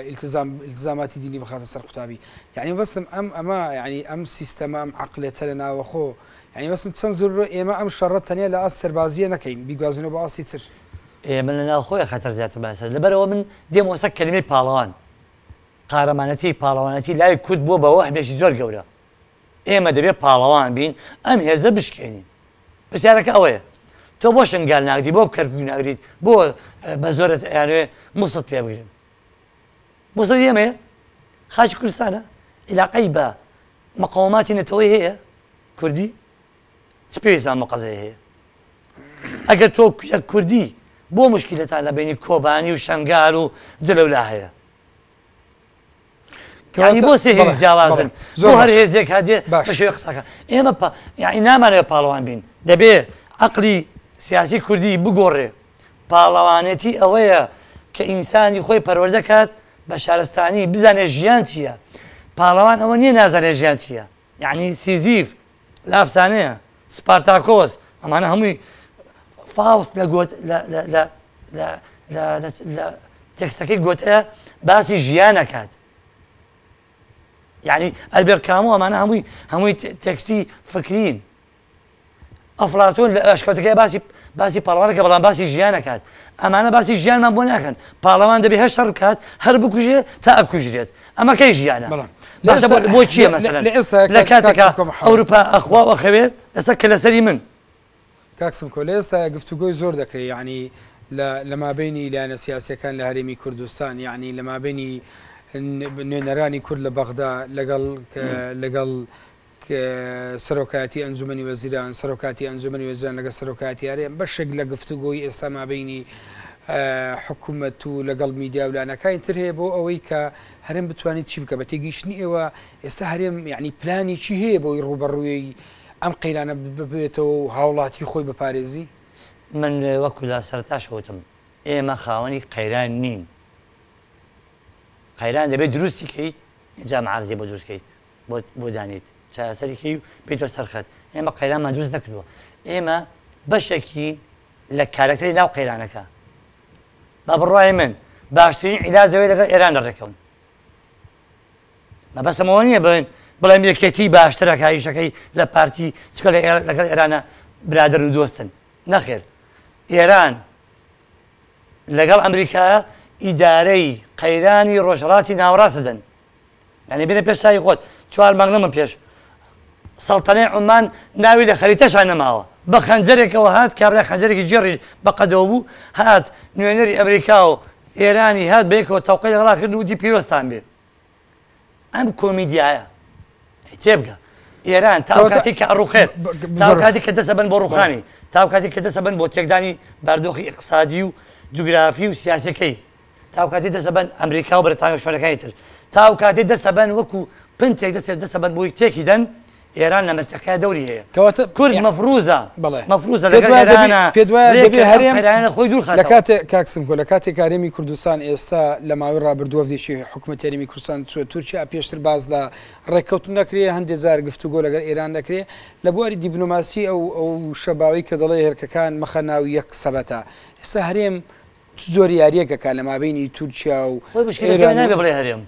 ئیلتزام ئیلتزاماتی دینی بخاتە سەر قوتابی یانی مەبەستم ئەم ئەمە یانی ئەم سیستەمە ئەم عەقڵیەتە لە ناوەخۆ یانی مەبەستم چەند زەرورە ئێمە ئەم شەڕە تەنیا لە ئاست سەربازییە نەکەین بیگوازینەوە بۆ ئاستی تر. ئێمە لە ناوخۆیە خەتەر زیاترمان لەسەرە لەبەرئەوە من دێمەوە سەر کەلیمەی پاڵەوان قارەمانەتی پاڵەوانەتی لای کورد بووە بە وەهمێکی زۆر گەورە ئێمە دەبێت پاڵەوان بین ئەم هێزە بشکێنین. پرسیارەکە ئەوەیە تۆ بۆ شنگال ناگری، بۆ کەرکوک ناگریت، بۆ بە زۆرت ئەیانەوێ موسڵت پێ بگرن؟ موسڵ ئێمەیە، خاکی کوردستانە، عیلاقەی بە مقاوماتی نەتەوەی هەیە کوردی، چ پێویستمان بە قەزەیە هەیە؟ ئەگەر تۆ یەک کوردی بۆ مشکلەتان لە بینی کۆبانی و شنگال و جلەولا هەیە؟ یعنی بۆ سێ هێز جیاوازن بۆ هەر هێزێک هەدێ بە شێوەی قسەکە ئێمە یعنی نامانەوێت پاڵەوان بین دەبێ عەقڵی سیاسی کوردی بگۆڕێ پاڵەوانێتی ئەوەیە کە ئینسانی خۆی پەروەردە کات بە شارستانی بزانێ ژیان چییە پاڵەوان ئەوە نییە نازانێ ژیان چییە یعنی سیزیف لە ئەفسانەیە سپارتاکۆس ئەمانە هەمووی فاوست لە گۆت لە لە لە لە لە لە لە تێکستەکەی گۆتەیە باسی ژیان ئەکات یعنی ئەلبێر کامۆ ئەمانە هەمووی هەمووی تێکستی فکرین ئەفلاتۆن لە ئەشکەوتەکەی باسی باسی پاڵەوانەکە بەڵام باسی ژیان ئەکات ئەمانە باسی ژیانمان بۆ ناکەن پاڵەوان دەبێ هەر شەڕ بکات هەر بکوژێ تا ئەکوژرێت ئەمە کەی ژیانە باشە بۆ چییە مەسەلەن لە کاتێکا ئەوروپا ئەخوا و ئەخەوێت لەسەر کەلەسەری من. کاک سمکۆ لە ئێستایا گفتوگۆی زۆر دەکرێ یەعنی لە لە مابەینی لایەنە سیاسیەکان لە هەرێمی کوردستان یەعنی لە مابەینی نوێنەرانی کورد لە بەغدا لەگەڵ لەگەڵ سەرۆکایەتی ئەنجومەنی وەزیران، سەرۆکاتی ئەنجومەنی وەزیران لەگەڵ سەرۆکایەتی هەرێم، بەشێک لە گفتوگۆی ئێستا مابەینی حکومەت و لەگەڵ میدیا و لایەنەکانی تر هەیە بۆ ئەوەی کە هەرێم بتوانێت چی بکە بە تێگەیشتنی ئێوە ئێستا هەرێم یعنی پلانی چی هەیە بۆی ڕووبەڕووی ئەم قەیرانە ببێتەوە و هاوڵاتی خۆی بپارێزی؟ من وەکو لە سەرەتاشەوە وتم ئێمە خاوەنی قەیران نین، قەیران دەبێت دروستی کەیت ئینجا معارزەی بۆ دروست کەیت. بۆ دانیت. چارەسەری کەی و بێیتەوە سەر خەت. ئێمە قەیرانمان دروست نەکردووە. ئێمە بەشێکین لە کارەکتەری ناو قەیرانەکە. بە بڕوای من باشترین عیلاج ئەوەیە لەگەڵ ئێران ڕێکەون. مەبەستم ئەوە نییە بڵێن بڵێم یەکێتی باشترە کە ئیشەکەی لە پارتی چکە لەگەڵ ئێرانە برادەر و دۆستن. نەخێر ئێران لەگەڵ ئەمریکا ئیدارەی قەیرانی ڕۆژهەڵاتی ناوەڕاست دەدەن. یعنی بینە پێش چاوی خۆت چوار مانگ لەمە پێش سەڵتەنەی عومان ناوی لە خەریتەشا نەماوە بە خەنجەرێکەوە هات کابرا خەنجەرێکی گێڕی بە قەدەوە بوو هات نوێنەری ئەمریکا و ئێرانی هات بەیەکەوە تەوقەی لەگەڵا کرد وتی پیرۆزتان بێ ئەم کۆمیدیایە تێبگە ئێران تا ئەو کاتێک کە ئەڕوخێت تا ئەو کاتێک کە دەسەبن بۆ ڕوخانی تا ئەو کاتێک کە دەسەبن بۆ تێکدانی باردۆخی ئیقتسادی و جوگرافی و سیاسەکەی تا ئەو کاتەی دەست ئەبەن ئەمریکا و بەریتانیا و شوێنەکانی تر تا ئەو کاتەی دەست ئەبەن وەکو پنتێک دەست دەست ئەبەن بۆی تێکی دەن ئێران لە مەنتیقەیا دەوری هەیە کەواتە کورد مەفروزە بەڵێ مەفروزە پێت لەگەڵ وایە دەبێ ئێرانە پێت وایە رێک دەبێ ئەم هەرێم قەیرانە خۆی دوور لە خاتەوە. کاتێ کاک سمکۆ لە کاتێک هەرێمی کوردستان ئێستا لە ماوەی ڕابردوو وەفدێکی حکومەتی هەرێمی کوردستان چووە تورکیا پێشتر باس لە ڕێککەوتن دەکرێ هەندێ جار گفتوگۆ لەگەڵ ئێران دەکرێ لە بواری دیبلۆماسی ئەو ئەو وشە باوەی کە دەڵێ هێلکەکان مەخە ناو یەک سەبەتە ئێستا هەرێم چ جۆرە یاریەک ئەکا لە مابەینی تورکیا و خۆی مشکلەکە ئێران نابێ و. بڵێ هەرێم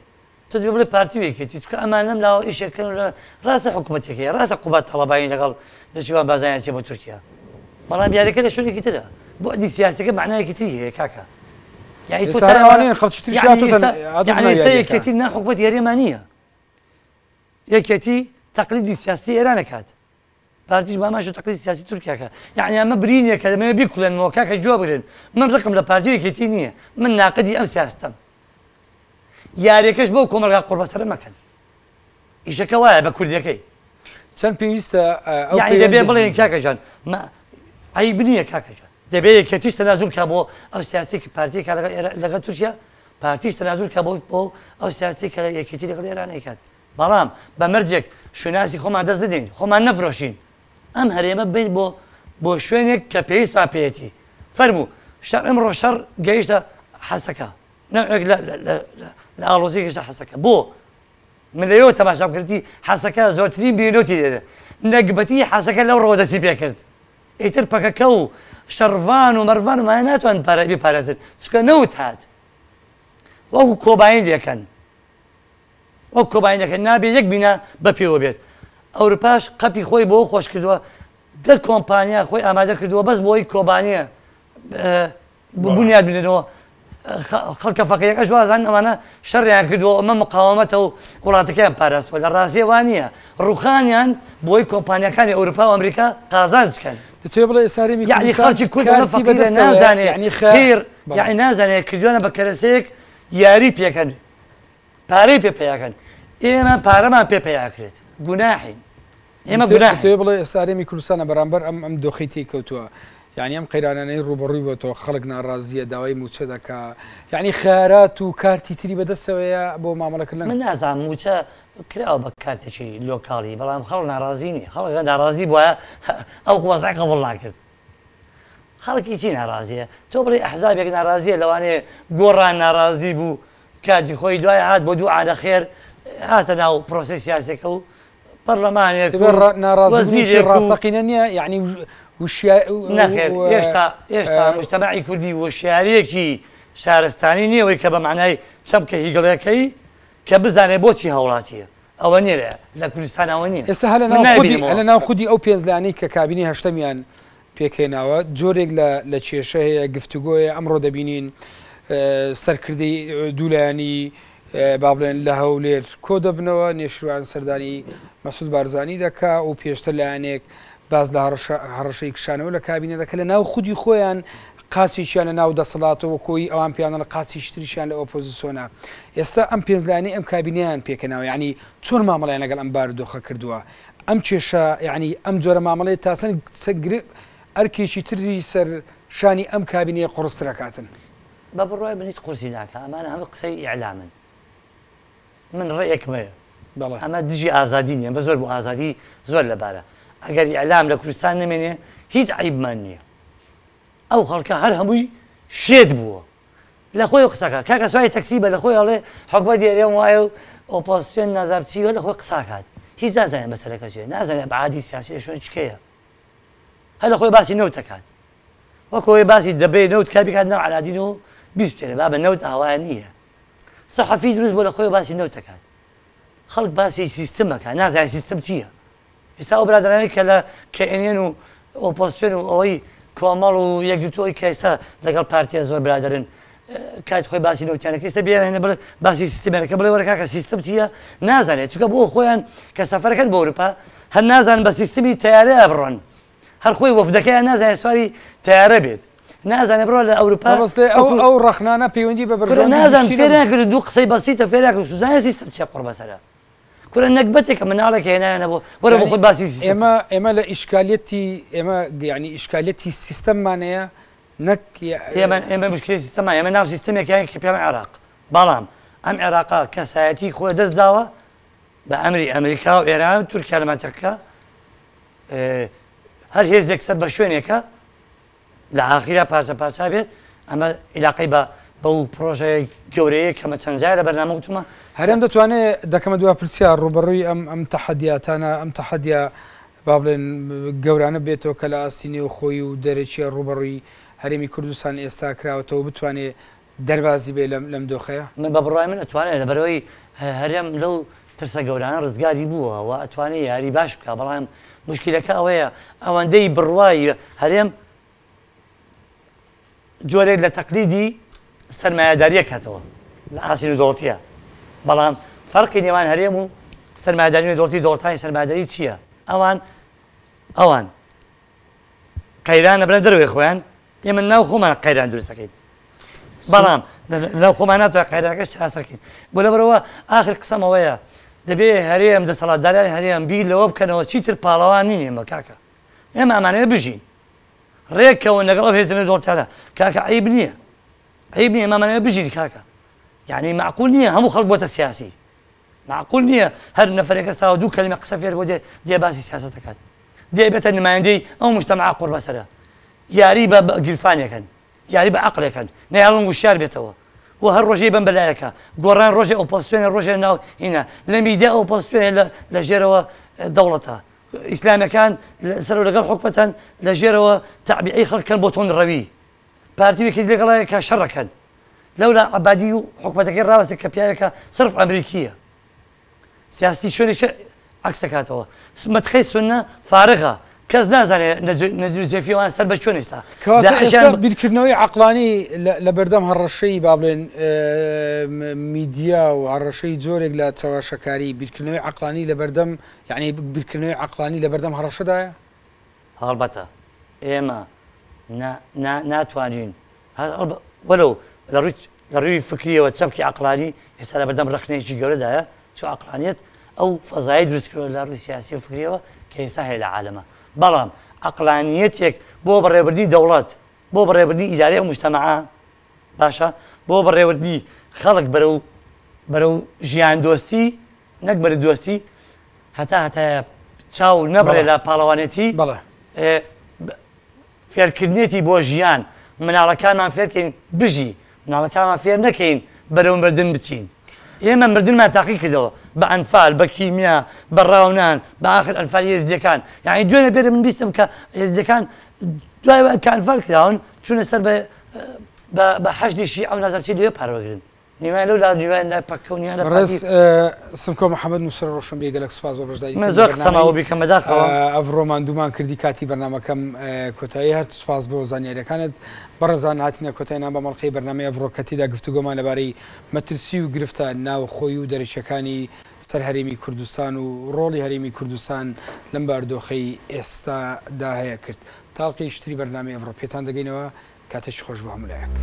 تۆ دەبێ بڵێ پارتی و یەکێتی چونکە ئەمان لەم لاوە ئیشێک کەن و لە ڕاستە حکوومەتێک هەیە ڕاستە قوباد تاڵەبانی لەگەڵ نێچیرڤان بارزانی ئەچێ بۆ تورکیا بەڵام یاریەکە لە شوێنێکی ترە بوعدی سیاسیەکە مەعنایەکی تری هەیە کاکە یعنی تۆ ئێستا تا هەر ئەوانەیە خەڵکی تریش یعنی هاتۆتە ئێستا هاتۆتە یعنی ناو ئێستا یاریەکە. یەکێتی نا حکوومەتی هەرێما نییە یەکێتی تەقلیدی سیاسی ئێران ئەکات پارتیش بە هەمان شێوە تەقلیدی سیاسی تورکیا کە یەعنی ئەمە برینێکە دەمەوێت بیکوڵێنمەوە کاکە گوێ بگرن من ڕقم لە پارتی و یەکێتی نییە من ناقدی ئەم سیاستەم یاریەکەش بەو کۆمەڵگا قوڕبەسەرە مەکەن ئیشەکە وایە بە کوردیەکەی چەند پێویستە ئەو یعنی دەبێ پەیوەندی بڵێن کاکە جان ما عیب نییە کاکە جان دەبێ یەکێتیش تەنازول کا بۆ ئەو سیاسی کە پارتی کا لەگەڵ ئێران لەگەڵ تورکیا پارتیش تەنازول کا بۆ بۆ ئەو سیاسی کە یەکێتی لەگەڵ ئێران ئەیکات بەڵام بە مەرجێک شوناسی خۆمان دەست نەدەین، خۆمان نەفرۆشین، ئەم هەرێمە ببەین بۆ بۆ شوێنێک کە پێویستمان پێیەتی. فەرموو شەڕ ئەمڕۆ شەڕ گەیشتە حەسەکە، نەوعێک لە لە لە لە ئاڵۆزی گەیشتە حەسەکە. بۆ؟ من لەوێوە تەماشام کردی حەسەکە زۆرترین بیرنەوتی لێ نەگبەتی حەسەکە لەو ڕۆوە دەستی پێکرد. ئیتر پەکەکە و شەڕڤان و مەڕڤان و مایە ناتوانن بیپارێزن، چونکە نەوت هات. وەکو کۆبانی لێکەن. وەک کۆبانیەکە نابێ یەک بینا بە پێوە بێت ئەوروپاش قەپی خۆی بۆ خۆش کردووە دە کۆمپانیا خۆی ئامادە کردووە بەس بۆی کۆبانیە بنیاد بنێنەوە خەڵکە فەقیرەکەش وازان ئەمانە شەڕیان کردووە ئەمە مقاومەتە و وڵاتەکەیان پاراستوە لە ڕاستیە وا نییە ڕوخانیان بۆی کۆمپانیاکانی ئەوروپا و ئەمریکا قازانج کەن. دەتەوێ بڵێ ئێستا هەرێمی یعنی کوردستان خەڵکی کورد ئەمە کارتی فەقیرە بەدەستەوەیە نازانێ یعنی خ پیر بەڵێ. یعنی نازانێ کردویانە بە کەرەسەیەک یاری پێکەن پارەی پێ پەیاکەن ئێمە پارەمان پێ پەیاکرێت گوناحین ئێمە گوناحین. دەتەوێ بڵێ ئێستا هەرێمی کوردستانە بەرامبەر ئەم ئەم دۆخەی تێی کەوتووە یانی ئەم قەیرانانەی ڕووبەڕووی بۆتەوە خەڵک ناڕازییە داوای مووچە دەکا یانی خەیارات و کارتی تری بەدەستەوەیە بۆ مامەڵەکردن من نازانم مووچە کراوە بە کارتێکی لۆکاڵی بەڵام خەڵک ناڕازی نییە خەڵک ئەگەر ناڕازی بوایە ئەو وەزعەی قبوڵ ناکرد خەڵکی چی ناڕازیە تۆ بڵێی ئەحزابێک ناڕازیە لەوانەیە گۆڕان ناڕازی بوو کاتی خۆی دوای هات بۆ دوو عانە خێر هاتە ناو پرۆسەی سیاسەکە و پەرلەمانێک و ناڕازیبوونێکی وەزیرێک و ڕاستەقینە نییە یعنی وشیا نەخێر هێشتا هێشتا مجتەمەعی کوردی وشیاریەکی شارستانی نییە وەی کە بە مەعنای چەمکە هیگڵەکەی کە بزانێ بۆچی هاوڵاتیە ئەوە نییە لە کوردستان ئەوە نییە ئێستا هەر لە من ناو خودی نایبینمەوە. لە ناو خودی ئەو پێنج لایەنەی کە کابینەی هەشتەمیان پێکهێناوە جۆرێک لە لە کێشە هەیە گفتوگۆیە ئەمڕۆ دەبینین سەرکردەی دوو لایەنی با بڵێن لە هەولێر کۆ دەبنەوە نێچیروان سەردانی مەسعود بارزانی دەکا و پێشتر لایەنێک باس لە هەڕەشە هەڕەشەی کشانەوە لە کابینە دەکە لە ناو خودی خۆیان قاچێکیان لە ناو دەسەڵاتەوە وەکۆی ئەوان پێیان دەڵێن قاچێکی تریشیان لە ئۆپۆزسیۆنە ئێستا ئەم پێنج لایەنەی ئەم کابینەیان پێکهێناوە یانی چۆن مامەڵەیان لەگەڵ ئەم بارودۆخە کردووە ئەم کێشە یانی ئەم جۆرە مامەڵەیە تا چەند ئەرکێکی تری سەر شانی ئەم کابینەیە قوڕستر ئەکاتن؟ بە بڕوای من هیچ قورسی ناکا ئەمانە هەموو قسەی ئیعلامن من ڕێیەکم هەیە بەڵێ. ئەمە دژی ئازادی نییە ئەمە زۆر بۆ ئازادی زۆر لەبارە ئەگەر ئیعلام لە کوردستان نەمێنێ هیچ عەیبمان نییە ئەو خەڵکە هەر هەمووی شێت بووە لە خۆی قسەکە کاکە سواری تەکسی بە لە خۆی ئەڵێ حکومەتی هەرێم وایە و ئۆپۆزسیۆن نازانم چی لە خۆی قساکات. هیچ نازانێت مەسەلەکە چیە، نازانێت ئەبعادی سیاسی لە شوێن چکەیە. هەر لە خۆی باسی نەوت دەکات. وەک ئەوەی باسی دەبەی نەوت کا بیکات ناو عەلادین و بیسوتێنێ. بابە نەوت ئاوایە نییە. سەحەفی دروست بۆ لە خۆی باسی نەوت دەکات. خەڵک باسی سیستم ئەکات، نازانێت سیستم چییە. ئێستا ئەو برادەرانەی کە لە KNN و ئۆپۆزسیۆن و ئەوەی کۆمەڵ و یەکگرتوو ئەوەی کە ئێستا لەگەڵ پارتیە زۆر برادەرن کات خۆی باسی نەوتیانەکە ئێستا بێنە بڵێ باسی سیستمەکە بڵێ وەرە کاکە سیستم چییە نازانێت چونکە بۆ خۆیان کە سەفەرەکەن بۆ ئەوروپا هەر نازانن بە سیستمی تەیارەیە بڕۆن هەر خۆی وەفدەکەیان نازانێت سواری تەیارە بێت نازانێت بڕۆ لە ئەوروپا ئەو ئەو ڕەخنانە پەیوەندی بە بەرژەوەندی نازان فێریان کرد دوو قسەی بەسیتە فێریان کرد سوزانە سیستم چیە قوڕ بەسەرە کورە نەگبەتێکە مناڵێک هێنایانە بۆ وەرە بۆ خۆت باسی سیستم ئێمە ئێمە لە ئیشکالیەتی ئێمە یعنی ئیشکالیەتی سیستەممانەیە نەک ئێمە ئێمە مشکلی سیستەما ئێمە ناو سیستەمێکیان کە پێڵێن عێراق بەڵام ئەم عێراقا کەسایەتی خۆی دەست داوە بە ئەمری ئەمریکا و ئێران و تورکیا لە مەنتیقەکە هەر هێزێک سەر بە شوێنێکە لە ئاخیرا پارچە پارچە بێت، ئەمە ئیلاقەی بە بەو پڕۆژەیە گەورەیە کە مە چەند جار لە بەرنامە وتومە. هەرێم دەتوانێ، دەکەمە دوا پرسیار، ڕووبەڕووی ئەم ئەم تەحەدیاتانە، ئەم تەحەدیا با بڵێن گەورانە بێتەوە کە لە ئاستی نێوخۆیی و دەرەکییە ڕووبەڕووی هەرێمی کوردستان ئێستا کراوەتەوە، بتوانێ دەربازی بێ لەم لەم دۆخەیە؟ من بە بڕوای من ئەتوانێ لەبەرئەوەی هەرێم لەو ترسە گەورانە ڕزگاری بووە و ئەتوانێ یاری باش بکا بەڵام موشکیلەکە ئەوەیە ئەوەندەی بڕوای هەرێم جۆرێک لە تەقلیدی سەرمایەداریە کاتەوە لە ئاستی نێودەوڵەتیە بەڵام فەرقی نێوان هەرێم و سەرمایەداری نێودەوڵەتی دەوڵەتانی سەرمایەداری چییە؟ ئەوان ئەوان قەیران ئەبەنە دەرەوەی خۆیان ئێمە ناو خۆمان قەیران دروست دەکەین بەڵام لەو خۆمان ناتوانین قەیرانەکەش چارەسەر کەین بۆ لەبەرەوە ئاخر قسەم ئەوەیە دەبێ هەرێم دەسەڵاتدارانی هەرێم بیر لەوە بکەنەوە چیتر پاڵەوان نین ئێمە کاکە ئێمە ئەمانەوێ بژین ڕێکەوە لەگەڵ ئەو هێزە نێودەوڵەتیانە کاکە عیب نییە عیب نییە ئێمە ئەمانەوێ بژین کاکە یعنی معقول نییە هەموو خەڵک بۆتە سیاسی معقول نییە هەر نەفەرێک هەستاوە دوو کەلمە قسە فێر بۆ دێ دێ باسی سیاسەت دەکات دێ بێتە نمایندەی ئەو مجتەمعە قوڕبەسەرە یاری بە گیرفانێکن یاری بە عەقڵێکن نەیاڵن وشیار بێتەوە و هەر ڕۆژەی بەم بەلایەکە گۆڕان ڕۆژێ ئۆپۆزسیۆنە ڕۆژێ ناو هینە لە میدیا ئۆپۆزسیۆنە لە لە ژێرەوە دەوڵەتە ئیسلامەکان سەر لەگەڵ حکومەتەن لە ژێرەوە تەعبیعی خەڵکەن بۆ توندڕەوی پارتی و یەکێتی لەگەڵ کە شەڕەکەن لەولا عەبادی و حکومەتەکەی ڕاوەستن کە پیاوێکە سرف ئەمریکییە سیاستی شوێنێکی عەکس دەکاتەوە مەتقەی سوننە فارغە کەس نازانێ نەجەفی ئەوان سەر بە کوێن ئێستا کەواتە داعشیان ئێستا بیرکردنەوەی عەقڵانی لە بەردەم هەڕەشەی با بڵێن میدیا و هەڕەشەی جۆرێک لە چەواشەکاری بیرکردنەوەی عەقڵانی لە بەردەم یعنی بیرکردنەوەی عەقڵانی لە بەردەم هەڕەشەدایە؟ هەڵبەتە ئێمە نا نا ناتوانین وەلو لە ڕووی لە ڕووی فکریەوە چەمکی عەقڵانی ئێستا لە بەردەم ڕەخنەیەکی گەورەدایە چون عەقڵانیەت ئەو فەزای دروست کردوە لە ڕووی سیاسی و فکریەوە کە ئێستا هەیە لە عالەمە بەڵام عەقڵانیەتێک بۆ بەڕێوەبردنی دەوڵەت بۆ بەڕێوەبردنی ئیدارەی ئەو موجتەمەعە باشە بۆ بەڕێوەبردنی خەڵک بەرەو بەرەو ژیان دۆستی نەک بەرەو دۆستی هەتا هەتایە چاو نەبڕێ لە پاڵەوانێتی بەڵێ فێرکردنێتی بۆ ژیان مناڵەکانمان فێرکەین بژی مناڵەکانمان فێر نەکەین بەرەو مردن بچین ئێمە مردنمان تاقی کردەوە بە ئەنفال بە کیمیا بە ڕاونان بە ئاخر ئەنفالی ئێزدیەکان یعنی دوێنێ بێرە من بیستم کە ئێزدیەکان دوای کە ئەنفال کراون چوونە سەر بە بە حەشدی شیعە و نازانم چی لەوێ پاروەگرن نیوەیان لەو لا نیوەیان لای پەککە و نیوەیان لە بەڕێز سمکۆ محەمەد نووسەر و ڕۆشنبیر گەلەک سوپاس بۆ بەشداری من زۆر قسەم ئەوە بیکەم بەداخەوە. ئەڤڕۆ ماندوومان کردی کاتی بەرنامەکەم کۆتایی هات سوپاس بۆ زانیاریەکانت بەڕێزان هاتینە کۆتای نان بەم ئەڵقەی بەرنامەی ئەڤڕۆ کە تێیدا گفتوگۆمان لەبارەی مەترسی و گرفتە ناوخۆی و دەرەکیەکانی سەر هەرێمی کوردستان و ڕۆڵی هەرێمی کوردستان لەم بارودۆخەی ئێستا دا هەیە کرد تا ئەڵقەیەکی تری بەرنامەی ئەڤڕۆ پێتان دەگەینەوە کاتێکی خۆش بۆ هەموو لایەک.